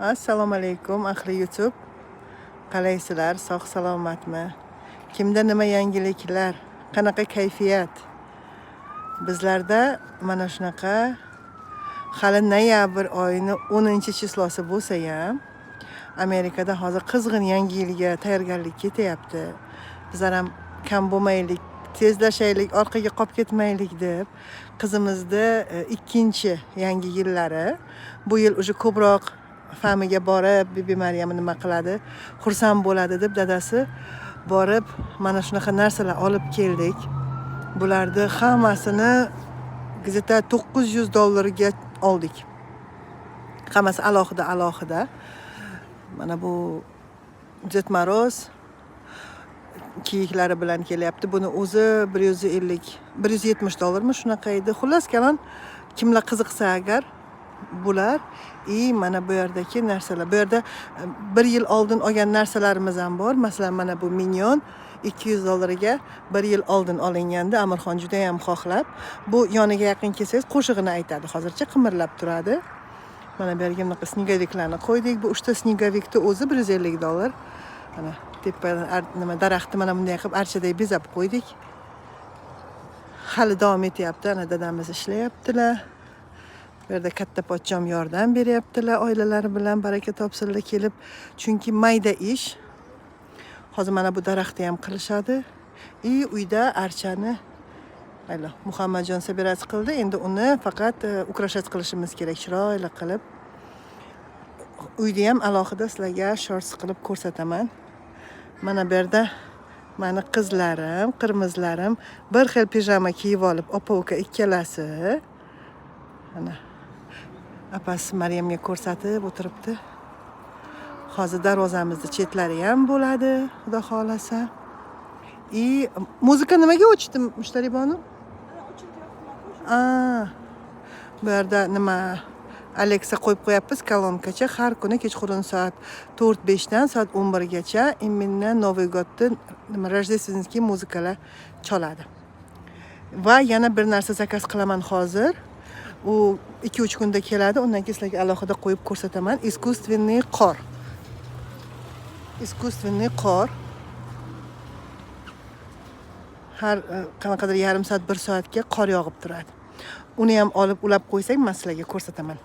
Assalomu alaykum, ahli YouTube. Qalaysizlar? Sog' salomatmi? Kimda nima yangiliklar? Qanaqa kayfiyat? Bizlarda mana shunaqa, hali noyabr oyini 10 число si bo'lsa ham, Amerikada hozir qizg'in Yangi yilga tayyorgarlik ketyapti. Bizlar ham kam bo'lmaylik, tezlashaylik, orqaga qolib ketmaylik deb qizimizni ikkinchi Yangi yillari bu yil уже ko'proq famiga borib, Bibi Maryam nima qiladi, xursand bo'ladi deb dadasi borib mana shunaqa narsalar olib keldik. Bularni hammasini где-то 900 dollarga oldik. Hammasi alohida alohida. Mana bu Дед Мороз kiyiklari bilan kelyapti. Buni o'zi 150, 170 dollarmi, shunaqa edi. Xullas kalon, kimlar qiziqsa agar, bular и mana bu yerdagi narsalar. Bu yerda bir yil oldin olgan narsalarimiz ham bor. Masalan, mana bu Minion 200 dollarga bir yil oldin olingandi. Amirxon juda ham xohlab. Bu yoniga yaqin kelsangiz, qo'shig'ini aytadi. Hozircha qimirlab turadi. Mana bu yerga bunaqa снеговик larni qo'ydik. Bu uchta снеговик ni o'zi 150 dollar. Mana tepadan nima, daraxtni mana bunday qilib archaday bezab qo'ydik. Hali davom etyapti. Ana dadamiz ishlayaptilar. Bu yerda katta pochcham yordam beryaptilar oilalari bilan, baraka topsinlar kelib. Chunki mayda ish. Hozir mana bu daraxtni ham qilishadi. И uyda archani mayli, Muhammadjon собирать qildi. Endi uni faqat украшать qilishimiz kerak, chiroyli qilib. Uyda ham alohida sizlarga shorts qilib ko'rsataman. Mana bu yerda mani qizlarim, qirmizlarim bir xil pijama kiyib olib, opa uka ikkalasi. Mana apasi Maryamga ko'rsatib o'tiribdi. Hozir darvozamizni chetlari ham bo'ladi, xudo xohlasa. И muzika nimaga o'chdi, Mushtaribonu? Aa, bu yerda nima, Alexa qo'yib qo'yapmiz, kolonkacha. Har kuni kechqurun soat 4-5dan soat 11gacha именно Новый год ni, nima, рождественский muzikalar choladi. Va yana bir narsa заказ qilaman hozir. U 2-3 kunda keladi. Undan keyin sizlarga alohida qo'yib ko'rsataman. Искусственный qor. Искусственный qor. Har qanaqadir yarim soat, bir soatga qor yog'ib turadi. Uni ham olib ulab qo'ysak, man sizlarga ko'rsataman.